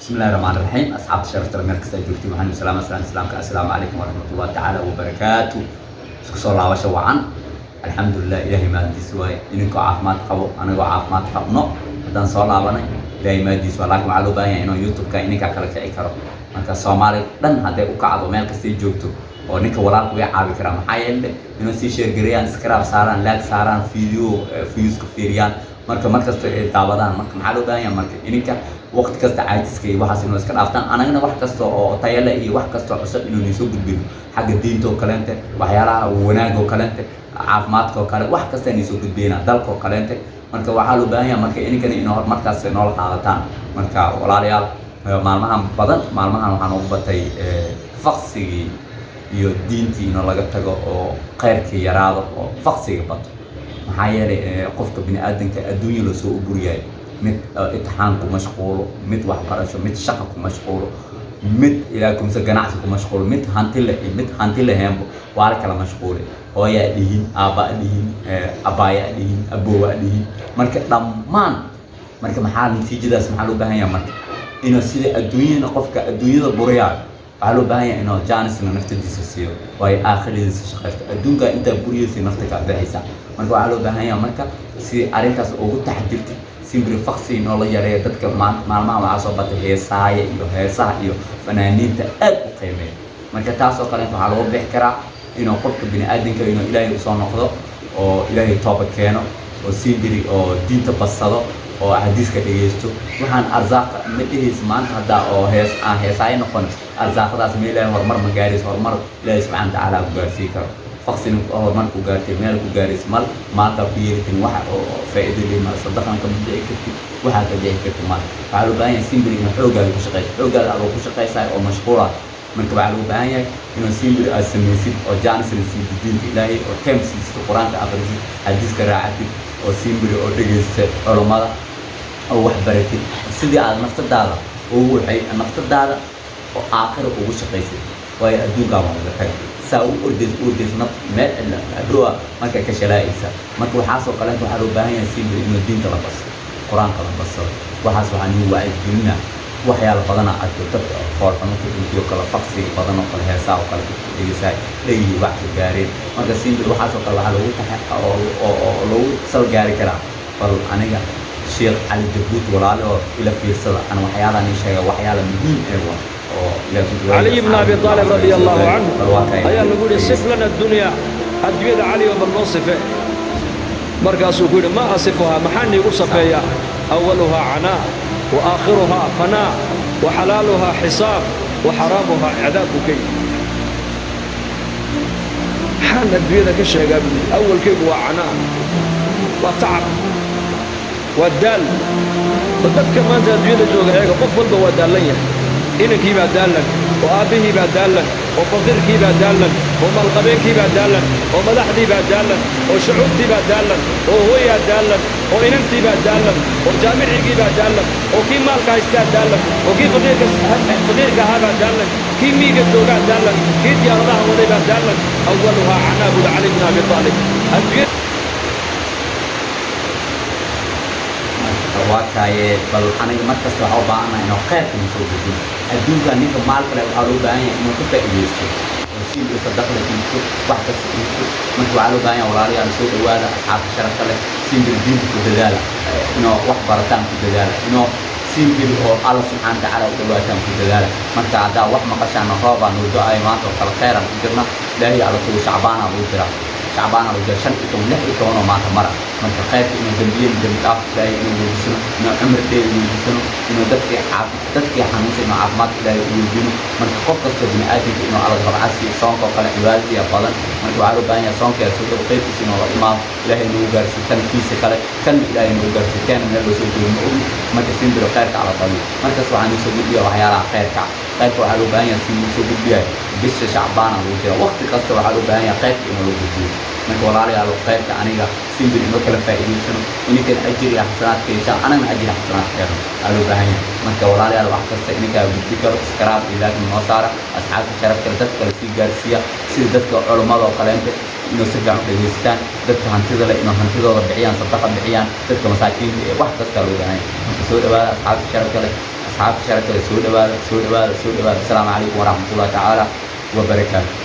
بسم الله الرحمن الرحيم. Asxaabta sharafta leh, meel kasta ay joogtiin, waxaan salaam salaam islaamka. Assalaamu calaykum waraxmatullahi tacaala wabarakaatu. Isku soo laabasho wacan. Alxamdulilah, Ilaahay mahadiis waaye. Idinkoo caafimaad qabo, anigoo caafimaad qabno, haddaan soo laabanay, Ilaahay mahadiis waa. Laakiin waxaa loo baahan yahay inuu YouTube-ka idinkaa kala kici karo. Marka Soomaali dhan hadday u kacdo, meel kastay joogto, oo ninka walaalka way caawi karaa. Maxaa yeele, inuu sii share gareeyaan, subscribe saaraan, like saaraan, video views-ka fiiriyaan, marka markasta ay daawadaan. Marka maxaa loo baahan yahay? Marka idinka waqti kasta caajiska iyo waxaas inuu iska dhaaftaan, anagana wax kasta oo tayo leh iyo wax kasta oo cusub inuu niisoo gudbino, xagga diinta oo kaleente, waxyaalaha wanaag oo kaleente, caafimaadka oo kale, wax kasta inay soo gudbiyana, dalka oo kaleente. Marka waxaa loo baahan yahay marka idinkana inuu horumarkaas noola qaadataan. Marka walaalayaal, maalmahan badan, maalmahan waxaan ugu batay faqsigii iyo diintii inoo laga tago oo khayrkii yaraado oo faqsiga bato. Maxaa yeelay, qofka bini aadanka adduunya lasoo uburyahay, mid imtixaan ku mashquulo, mid waxbarasho, mid shaqa ku mashquulo, mid ilaa kumse ganacsi ku mashquulo, mid hanti leh iyo mid hanti laheenbo waa la kala mashquulay. Hooyaa dhihin, aabbaa dhihin, abaayaa dhihin, abowaa dhihin, marka dhammaan. Marka maxaa natiijadaas? Maxaa loo baahan yahay marka? Inuu sida adduunyada qofka adduunyada buriyaayo, waxaa loo baahan yahay inuu jaanisna naftadiisa siiyo, waayo aakhiradiisa shaqaysto. Adduunka intaa buriyaysa nafta kaa bixaysa. Marka waxaa loo baahan yahay marka si arrintaas ugu taxdirtid, simbiri faqsi inoo la yareeyo. Dadka maalmaha waxaa soo batay heesaaya iyo heesaha iyo fanaaniinta aad u qiimeeya. Marka taasoo kaleeta waxaa lagu bixi karaa inuu qofka bini aadamka inuu Ilaahay usoo noqdo oo Ilaahay tooba keeno oo simbiri oo diinta badsado oo xadiiska dhegeysto. Waxaan arzaaqa ma dhehaysa maanta haddaa oo hees aan heesaayo noqon, arsaaqadaas ma Ilaahay horumar ma gaarayso. Horumar Ilaahay subxaana watacaala ku gaarsii karo. Faqsina horumar ku gaartay, meel ku gaaraysa mal, maalkaa ku yeelitin wax oo faa'iido leh mal, sadaqan kama dhici kartid, waxaa ka dhici kartid mal. Waxaa loo baahan yahay simbiri inuu xooggaaga ku shaqeyso, xooggaaga adoo ku shaqaysayo oo mashquula. Marka waxaa loo baahan yahay inuu simbiri aad samaysid oo jaanisna siisid diinta Ilaahay oo time siisid, Qur-aanka akhrisid, xadiiska raacatid, oo simbiri oo dhegaysta culummada oo wax baratid, sidii aad naftadaada ugu waxay naftadaada oo aakhira ugu shaqaysid. Waayo, adduunkaa waa laga taga. Saa u ordays u ordays, naf meel cidla adhowa marka ka shalaa'aysa. Marka waxaasoo kaleenta waxaa loo baahan yahay simbiri inuu diinta la baso, Qur-aanka la basado. Waxaas waxaa nigu wacyigelina. Waxyaala badana arko, dadka foolxumo ku dhintiyo kale, faqsiga badan oo kale, heesaa oo kale dadka dhegeysay dhegihii wax ka gaareen. Marka simbir waxaasoo kale waxaa lagu taxa oo lagu sal gaari karaa. Bal aniga Sheekh Cali Jabuuti, walaale oo ila fiirsada, ana waxyaalahan ii sheega, waxyaala muhiim ee wa oo Caliy bn Abi Aalib radia Allahu canhu ayaa lagu yidhi: "صف لنا الدنيا." Adduunyada, Cali oo, bal noo sife. Markaasuu ku yidhi: "ما أصفها?" Maxaa niigu safeeyaa? "أولها عناء وآخرها فناء وحلالها حساب وحرامها عذاب." Buu ka yidhi: "Maxaan adduunyada ka sheegaa?" buu yidhi. "Awalkaygu waa canaa, waa tacab, waa daal." Bal dadka maanta adduunyada jooga eega, qof walba waa daallan yahay. Inankii baa daallan, oo aabbihii baa daallan, oo faqiirkii baa daallan, oo maalqabeenkii baa daallan, oo madaxdii baa daallan, oo shucuubtii baa daallan, oo hooyaa daallan, oo inantii baa daallan, oo jaamicigii baa daallan, oo kii maalka haystaa daallan, oo kii faqiirka ahaa baa daallan, kii miiga joogaa daallan, kii diyaaradaha waday baa daallan. "أولها عناء," buuri Cali bn Abi Aalib. Adduunya Waa kaaye. Bal aniga markasta waxaa u baahannahay inuu khayrka noo soo gudbin. Adduunka ninka maalka leh waxaa loo baahan yahay inuu ka faa'iidaysto oo si uu sadaqada dhiibto, wax kasta dhiibto. Marka waxaa loo baahan yahay, walaalayaal, soo dhawaada, asxaabta sharafta leh, simbir diinta ku dadaala, inuu wax barataan ku dadaala, inuu simbir oo Alla subxaana watacaala u dhawaataan ku dadaala. Marka haddaa wax maqashaan, roobaa noo do-ay maanta oo kale, khayraan ku jirna. Ilaahay alla tugu Shacbaana lagu jira, Shacbaana lagu jira, 15, 16 oo maanta mara. Marka khayrka inuu dembiyada dembi dhaaf Ilaahay inuu weydiisano, inuu cumri dheer weydiisano, inuu dadkii xanuunsan inuu caafimaadka Ilaahay u weydiino. Marka qof kastoo bini aadamka inuu Alla rabcasi soonka oo kale cibaadadiya badan. Marka waxaa loo baahan yahay soonka soo dhow qaybtiisa inuu la imaado. Ilaahay nagu gaarsiiyo kan kiisa kale, kan Ilaahay nagu gaarsiiyo keena meel loo soo joogo ma ogi. Marka simbiro khayrka ala badiyo. Markaas waxaan soo gudbiya waxyaalaha khayrka. Khayrka waxaa loo baahan yahay si loo soo gudbiyayo. Bisha Shacbaana lagu jira, waqti kasta waxaa loo baahan yahay khayrka inuu loo gudbiyo. Marka walaalayaal, khayrka aniga simbir inoo kala faa'iidaysano, ininkan ajir iyo xasanaad ka heshaan, anagna ajir iyo xasanaad ka helno aa loo baahan yahay. Marka walaalayaal, wax kasta ininkaa gudbi karo, subscribe iyo like noo saara. Asxaabta sharaf kale, dad kale sii gaarsiiya, sida dadka culummada oo kaleente inuu si fiican u dhegaystaan, dadka hantida leh inuu hantidooda bixiyaan, sadaqa bixiyaan, dadka masaakiinta ee wax kasta loo baahan yahay. Marka soo dhawaada, asxaabta sharafka leh, asxaabta. Asxaabta sharafta leh, soo dhawaada, soo dhawaada, soo dhawaada. Asalaamu calaykum waraxmatullahi tacaala wabarakaatu.